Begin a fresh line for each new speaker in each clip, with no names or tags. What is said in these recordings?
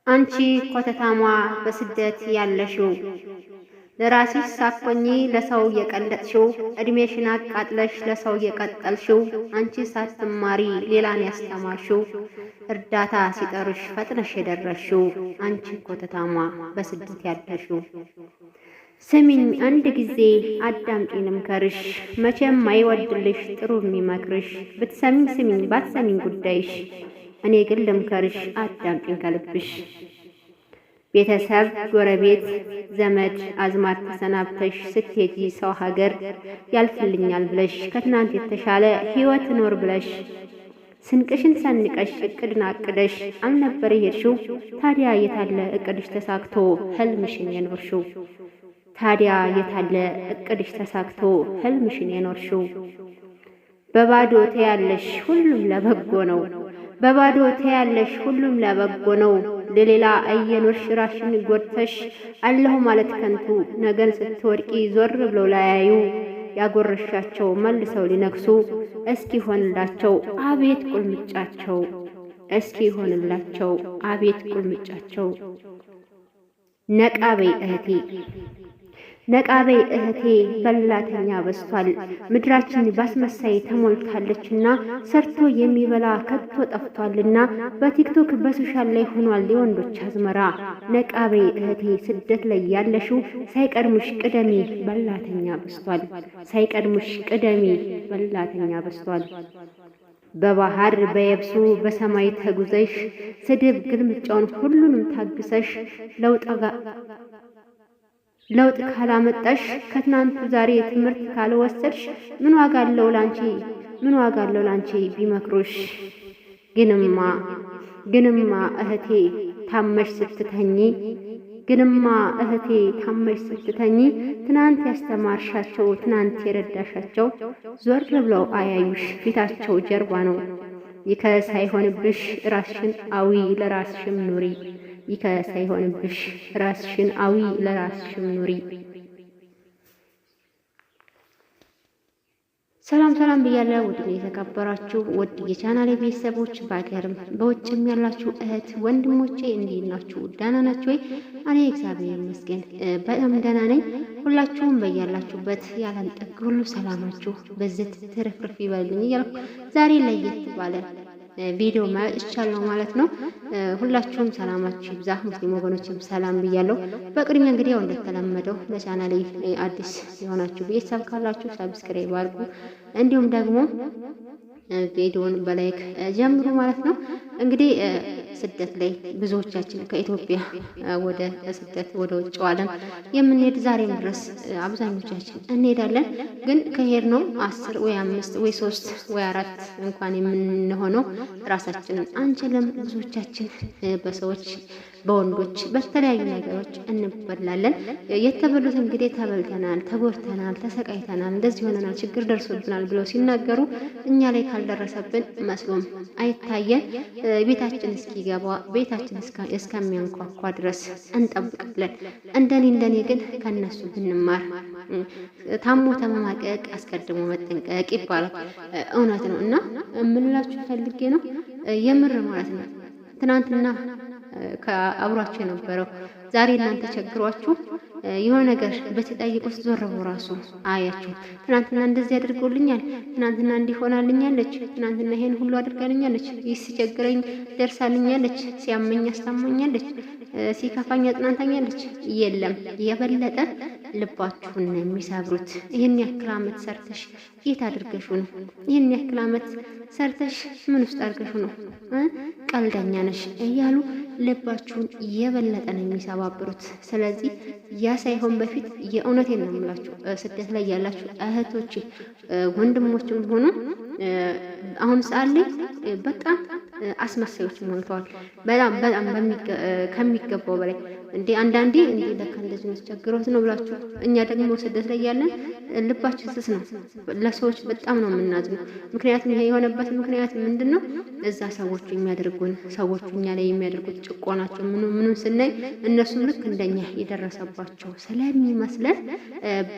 አንቺ ኮተታሟ በስደት ያለሽው፣ ለራስሽ ሳትሆኚ ለሰው የቀለጥሽው፣ እድሜሽን አቃጥለሽ ለሰው የቀጠልሽው፣ አንቺ ሳትማሪ ሌላን ያስተማርሽው፣ እርዳታ ሲጠሩሽ ፈጥነሽ የደረስሽው፣ አንቺ ኮተታሟ በስደት ያለሽው፣ ስሚኝ አንድ ጊዜ አዳምጪኝ ልምከርሽ፣ መቼም አይወድልሽ ጥሩ የሚመክርሽ፣ ብትሰሚኝ ስሚኝ ባትሰሚኝ ጉዳይሽ፣ እኔ ግን ልምከርሽ አዳምጪኝ ከልብሽ። ቤተሰብ፣ ጎረቤት፣ ዘመድ አዝማድ ተሰናብተሽ ስትሄጂ ሰው ሀገር ያልፍልኛል ብለሽ፣ ከትናንት የተሻለ ህይወት ኖር ብለሽ ስንቅሽን ሰንቀሽ እቅድን አቅደሽ አልነበር የሄድሽው? ታዲያ የታለ እቅድሽ ተሳክቶ ህልምሽን የኖርሽው? ታዲያ የታለ እቅድሽ ተሳክቶ ህልምሽን የኖርሽው? በባዶ ተያለሽ ሁሉም ለበጎ ነው። በባዶ ተያለሽ ሁሉም ለበጎ ነው። ለሌላ እየኖርሽ ራስሽን ጎድተሽ አለሁ ማለት ከንቱ፣ ነገን ስትወድቂ ዞር ብለው ላያዩ፣ ያጎረሻቸው መልሰው ሊነክሱ፣ እስኪ ሆንላቸው አቤት ቁልምጫቸው፣ እስኪ ሆንላቸው አቤት ቁልምጫቸው። ነቃ በይ እህቴ፣ ነቃ በይ እህቴ፣ በላተኛ በዝቷል። ምድራችን ባስመሳይ ተሞልታለችና ሰርቶ የሚበላ ከቶ ጠፍቷልና በቲክቶክ በ social ላይ ሆኗል የወንዶች አዝመራ። ነቃ በይ እህቴ፣ ስደት ላይ ያለሽው ሳይቀድሙሽ ቅደሚ፣ በላተኛ በዝቷል። ሳይቀድሙሽ ቅደሚ፣ በላተኛ በዝቷል። በባህር በየብሱ በሰማይ ተጉዘሽ ስድብ ግልምጫውን ሁሉንም ታግሰሽ ለውጥ ካላመጣሽ፣ ከትናንቱ ዛሬ ትምህርት ካልወሰድሽ፣ ምን ዋጋ አለው ላንቺ፣ ምን ዋጋ አለው ላንቺ ቢመክሩሽ? ግንማ ግንማ እህቴ ታመሽ ስትተኚ፣ ግንማ እህቴ ታመሽ ስትተኚ፣ ትናንት ያስተማርሻቸው ትናንት የረዳሻቸው ዞር ብለው አያዩሽ፣ ፊታቸው ጀርባ ነው። ይከስ አይሆንብሽ ራስሽን አዊ ለራስሽም ኑሪ። ይከስ አይሆንብሽ ራስሽን አዊ ለራስሽም ኑሪ። ሰላም ሰላም ብያለሁ። ውድ የተከበራችሁ ውድ የቻናሌ ቤተሰቦች በሀገርም በውጭም ያላችሁ እህት ወንድሞቼ እንዴት ናችሁ? ደህና ናችሁ ወይ? እኔ እግዚአብሔር ይመስገን በጣም ደህና ነኝ። ሁላችሁም በያላችሁበት የዓለም ጥግ ሁሉ ሰላማችሁ በዝት ትርፍርፍ ይበልልኝ እያልኩ ዛሬ ለየት ባለ ቪዲዮ መጥቻለሁ ማለት ነው። ሁላችሁም ሰላማችሁ ይብዛ። ሙስሊም ወገኖችም ሰላም ብያለሁ። በቅድሚያ እንግዲህ ያው እንደተለመደው ለቻናሌ አዲስ የሆናችሁ ቤተሰብ ካላችሁ subscribe አድርጉ፣ እንዲሁም ደግሞ ቪዲዮን በ like ጀምሩ ማለት ነው። እንግዲህ ስደት ላይ ብዙዎቻችን ከኢትዮጵያ ወደ ስደት ወደ ውጭው ዓለም የምንሄድ ዛሬም ድረስ አብዛኞቻችን እንሄዳለን። ግን ከሄድነው 10 ወይ 5 ወይ 3 ወይ 4 እንኳን የምንሆነው ራሳችንን አንችልም። ብዙዎቻችን በሰዎች በወንዶች በተለያዩ ነገሮች እንበላለን። የተበሉት እንግዲህ ተበልተናል፣ ተጎድተናል፣ ተሰቃይተናል፣ እንደዚህ ሆነናል፣ ችግር ደርሶብናል ብለው ሲናገሩ እኛ ላይ ካልደረሰብን መስሎም አይታየን። ቤታችን እስኪገባ ቤታችን እስከሚያንኳኳ ድረስ እንጠብቃለን። እንደኔ እንደኔ ግን ከነሱ ብንማር፣ ታሞ ተመማቀቅ አስቀድሞ መጠንቀቅ ይባላል። እውነት ነው እና የምንላችሁ ፈልጌ ነው የምር ማለት ነው። ትናንትና ከአብሯችሁ የነበረው ዛሬ እናንተ ቸግሯችሁ የሆነ ነገር በተጠይቁት ዞር ብሎ ራሱ አያችሁ። ትናንትና እንደዚህ አድርጎልኛል፣ ትናንትና እንዲሆናልኛለች፣ ትናንትና ይሄን ሁሉ አድርጋልኛለች፣ ይህ ሲቸግረኝ ደርሳልኛለች፣ ሲያመኝ አስታማኛለች፣ ሲከፋኝ አጽናንታኛለች። የለም የበለጠ ልባችሁን ነው የሚሰብሩት። ይህን ያክል ዓመት ሰርተሽ የት አድርገሹ ነው? ይህን ያክል ዓመት ሰርተሽ ምን ውስጥ አድርገሹ ነው? ቀልደኛ ነሽ እያሉ ልባችሁን የበለጠ ነው የሚሰባብሩት። ስለዚህ ያ ሳይሆን በፊት የእውነቴን ነው የምላችሁ፣ ስደት ላይ ያላችሁ እህቶቼ ወንድሞችም ሆኑ አሁን ሰዓት ላይ በጣም አስመሳዮች ሞልተዋል። በጣም በጣም ከሚገባው በላይ። እንዴ አንዳንዴ እንዴ ለካ እንደዚህ ነው ቸግሮት ነው ብላችሁ፣ እኛ ደግሞ ስደት ላይ ያለን ልባችን ስስ ነው። ለሰዎች በጣም ነው የምናዝነው። ምክንያቱም ይሄ የሆነበት ምክንያት ምንድን ነው? እዛ ሰዎቹ የሚያደርጉን፣ ሰዎቹ እኛ ላይ የሚያደርጉት ጭቆናቸው ምኑ ምኑን ስናይ እነሱም ልክ እንደኛ የደረሰባቸው ስለሚመስለን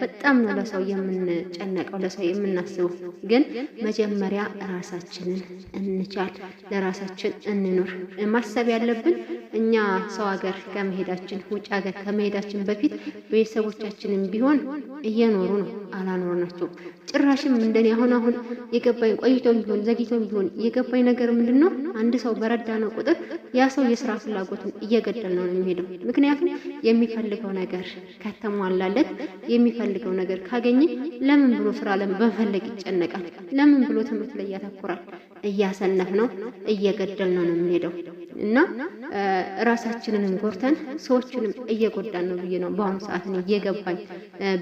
በጣም ነው ለሰው የምንጨነቀው፣ ለሰው የምናስበው። ግን መጀመሪያ ራሳችንን እንቻል፣ ለራሳችን እንኑር። ማሰብ ያለብን እኛ ሰው ሀገር ከመሄዳችን፣ ውጭ ሀገር ከመሄዳችን በፊት ቤተሰቦቻችንም ቢሆን እየኖሩ ነው አላኖርናቸውም። ጭራሽም እንደኔ አሁን አሁን የገባኝ፣ ቆይቶም ቢሆን ዘግይቶም ቢሆን የገባኝ ነገር ምንድን ነው? አንድ ሰው በረዳነው ቁጥር ያ ሰው የስራ ፍላጎቱን እየገደል ነው የሚሄደው። ምክንያቱም የሚፈልገው ነገር ከተሟላለት፣ የሚፈልገው ነገር ካገኘ ለምን ብሎ ስራ በመፈለግ ይጨነቃል? ለምን ብሎ ትምህርት ላይ ያተኩራል? እያሰነፍ ነው፣ እየገደል ነው የምንሄደው እና ራሳችንንም ጎርተን ሰዎችንም እየጎዳን ነው ብዬ ነው በአሁኑ ሰዓት እየገባኝ።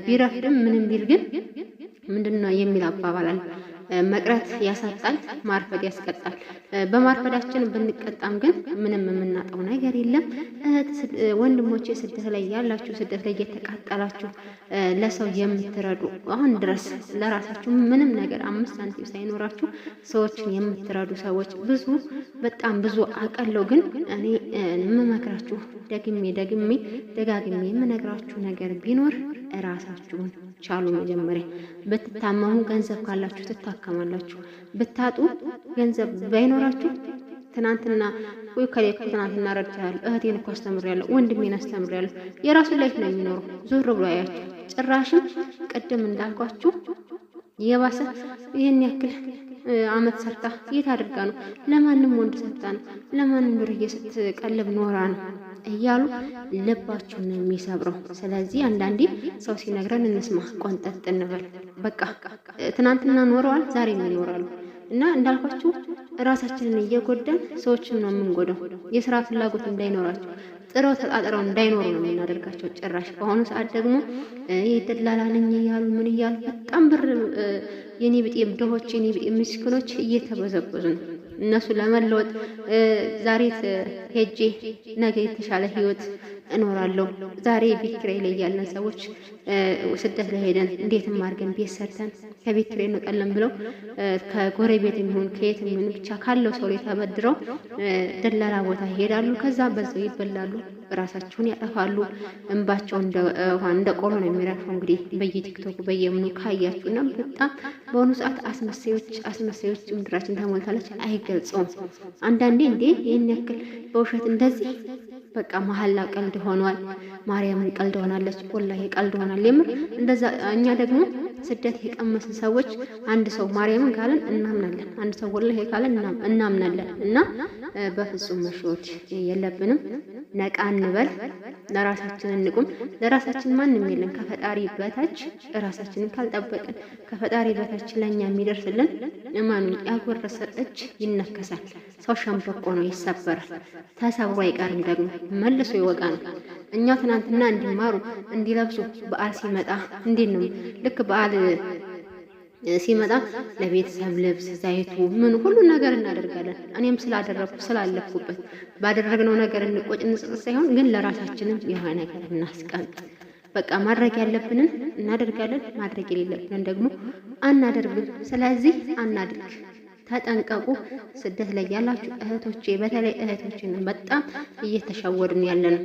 ቢረፍድም ምንም ቢል ግን ምንድን ነው የሚል አባባል አለ። መቅረት ያሳጣል፣ ማርፈድ ያስቀጣል። በማርፈዳችን ብንቀጣም ግን ምንም የምናጣው ነገር የለም። ወንድሞቼ፣ ስደት ላይ ያላችሁ፣ ስደት ላይ እየተቃጠላችሁ ለሰው የምትረዱ፣ አሁን ድረስ ለራሳችሁ ምንም ነገር 5 ሳንቲም ሳይኖራችሁ ሰዎችን የምትረዱ ሰዎች ብዙ፣ በጣም ብዙ አቀለው። ግን እኔ የምመክራችሁ፣ ደግሜ ደግሜ ደጋግሜ የምነግራችሁ ነገር ቢኖር እራሳችሁን ቻሉ። መጀመሪያ ብትታመሙ ገንዘብ ካላችሁ ትታከማላችሁ። ብታጡ፣ ገንዘብ ባይኖራችሁ፣ ትናንትና ወይ ከሌ ትናንትና ረድቻለሁ፣ እህቴን እኮ አስተምሬያለሁ፣ ወንድሜን አስተምሬያለሁ። የራሱን life ነው የሚኖረው። ዞር ብሎ አያችሁ። ጭራሽም ቅድም እንዳልኳችሁ የባሰ ይህን ያክል አመት ሰርታ የት አድርጋ ነው? ለማንም ወንድ ሰርታ ነው? ለማንም ዱርዬ ስትቀልብ ኖራ ነው እያሉ ልባቸውን ነው የሚሰብረው። ስለዚህ አንዳንዴ ሰው ሲነግረን እንስማ፣ ቆንጠጥ እንበል። በቃ ትናንትና ኖረዋል፣ ዛሬም ይኖራሉ። እና እንዳልኳችሁ ራሳችንን እየጎዳን ሰዎችን ነው የምንጎዳው። የስራ ፍላጎት እንዳይኖራቸው፣ ጥረው ተጣጥረው እንዳይኖሩ ነው የምናደርጋቸው። ጭራሽ በአሁኑ ሰዓት ደግሞ ይህ ደላላ ነኝ እያሉ ምን እያሉ በጣም ብር የኔ ብጤ ድሆች፣ የኔ ብጤ ምስኪኖች እየተበዘበዙ ነው። እነሱ ለመለወጥ ዛሬ ሄጄ ነገ የተሻለ ህይወት እኖራለሁ። ዛሬ ቤት ኪራይ ላይ ያለን ሰዎች ስደት ላይ ሄደን እንዴትም አድርገን ቤት ሰርተን ከቤት ኪራይ እንወጣለን ብለው ከጎረቤት የሚሆን ከየት የሚሆን ብቻ ካለው ሰው ላይ ተበድረው ደላላ ቦታ ይሄዳሉ። ከዛ በዛው ይበላሉ፣ ራሳቸውን ያጠፋሉ። እንባቸው እንደ ውሃ እንደ ቆሎ ነው የሚረግፈው። እንግዲህ በየቲክቶኩ በየምኑ ካያችሁ እና በጣም በአሁኑ ሰዓት አስመሳዮች አስመሳዮች ምድራችን ተሞልታለች። አይገልጸውም። አንዳንዴ እንዴ ይህን ያክል በውሸት እንደዚህ፣ በቃ መሀላ ቀልድ ሆኗል። ማርያምን ቀልድ ሆናለች። ወላሂ ቀልድ ሆኗል። የምር እንደዛ እኛ ደግሞ ስደት የቀመስን ሰዎች አንድ ሰው ማርያምን ካለን እናምናለን። አንድ ሰው ወላሂ ካለን እናምናለን። እና በፍጹም መሸወድ የለብንም። ነቃ እንበል፣ ለራሳችን እንቁም። ለራሳችን ማንም የለን ከፈጣሪ በታች። ራሳችንን ካልጠበቅን ከፈጣሪ በታች ለእኛ የሚደርስልን፣ እመኑኝ፣ ያጎረሰ እጅ ይነከሳል። ሰው ሸምበቆ ነው፣ ይሰበራል። ተሰብሮ አይቀርም ደግሞ መልሶ ይወጋናል። እኛ ትናንትና እንዲማሩ እንዲለብሱ በዓል ሲመጣ እንዴት ነው፣ ልክ በዓል ሲመጣ ለቤተሰብ ልብስ፣ ዘይቱ፣ ምኑ ሁሉ ነገር እናደርጋለን። እኔም ስላደረግኩ ስላለፍኩበት ባደረግነው ነገር እንቆጭ እንጸጸት ሳይሆን ግን ለራሳችንም የሆነ ነገር እናስቀምጥ። በቃ ማድረግ ያለብንን እናደርጋለን፣ ማድረግ የሌለብንን ደግሞ አናደርግም። ስለዚህ አናድርግ። ተጠንቀቁ። ስደት ላይ ያላችሁ እህቶቼ፣ በተለይ እህቶቼ ነው በጣም እየተሸወድን ያለ ነው።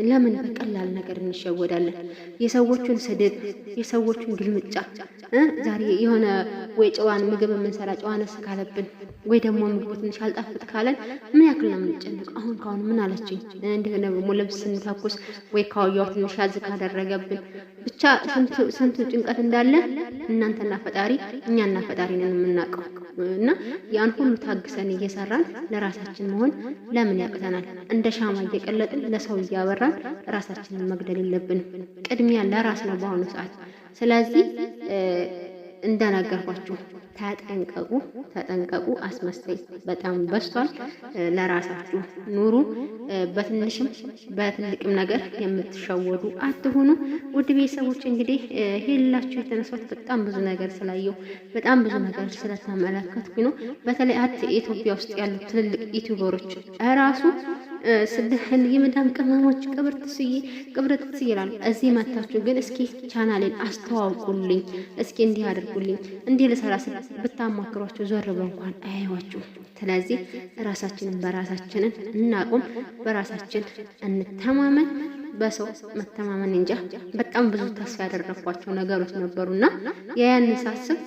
ለምን በቀላል ነገር እንሸወዳለን? የሰዎቹን ስድብ፣ የሰዎቹን ግልምጫ፣ ዛሬ የሆነ ወይ ጨዋን ምግብ የምንሰራ ጨዋነስ ካለብን ወይ ደግሞ ምግቡ ትንሽ አልጣፍጥ ካለን ምን ያክል ነው የምንጨንቀው? አሁን ካሁን ምን አለችኝ? እንደገና ደግሞ ልብስ ስንተኩስ ወይ ካውያው ትንሽ ያዝ ካደረገብን ብቻ ስንቱ ጭንቀት እንዳለ እናንተና ፈጣሪ፣ እኛና ፈጣሪ ነን የምናውቀው። እና ያን ሁሉ ታግሰን እየሰራን ለራሳችን መሆን ለምን ያቅተናል? እንደ ሻማ እየቀለጥን ለሰው እያበራን ራሳችንን መግደል የለብንም። ቅድሚያ ለራስ ነው በአሁኑ ሰዓት። ስለዚህ እንደነገርኳችሁ ተጠንቀቁ፣ ተጠንቀቁ። አስመሳይ በጣም በዝቷል። ለራሳችሁ ኑሩ። በትንሽም በትልቅም ነገር የምትሸወዱ አትሁኑ። ውድ ቤተሰቦች፣ እንግዲህ ሄላችሁ የተነሳሁት በጣም ብዙ ነገር ስላየሁ፣ በጣም ብዙ ነገር ስለተመለከትኩ ነው። በተለይ አት ኢትዮጵያ ውስጥ ያሉ ትልልቅ ዩቲዩበሮች እራሱ ስድህን የመዳም ቅመሞች ቅብርትስዬ ቅብርትስ ይላሉ። እዚህ መታችሁ ግን እስኪ ቻናሌን አስተዋውቁልኝ፣ እስኪ እንዲህ አድርጉልኝ፣ እንዲህ ልሰራ ብታማክሯቸው ዞር ብለው እንኳን አያዩዋችሁም። ስለዚህ ራሳችንን በራሳችንን እናቁም፣ በራሳችን እንተማመን። በሰው መተማመን እንጃ። በጣም ብዙ ተስፋ ያደረኳቸው ነገሮች ነበሩና ያንን ሳስብ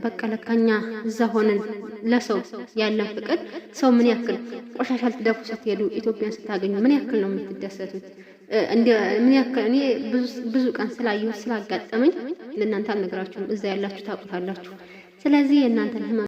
በቃ ለካኛ እዛ ሆነን ለሰው ያለን ፍቅር፣ ሰው ምን ያክል ቆሻሻ ልትደፉ ስትሄዱ ኢትዮጵያን ስታገኙ ምን ያክል ነው የምትደሰቱት? ምን ያክል እኔ ብዙ ቀን ስላየሁ ስላጋጠመኝ ለእናንተ አልነግራችሁም። እዛ ያላችሁ ታውቁታላችሁ። ስለዚህ የእናንተን ህመም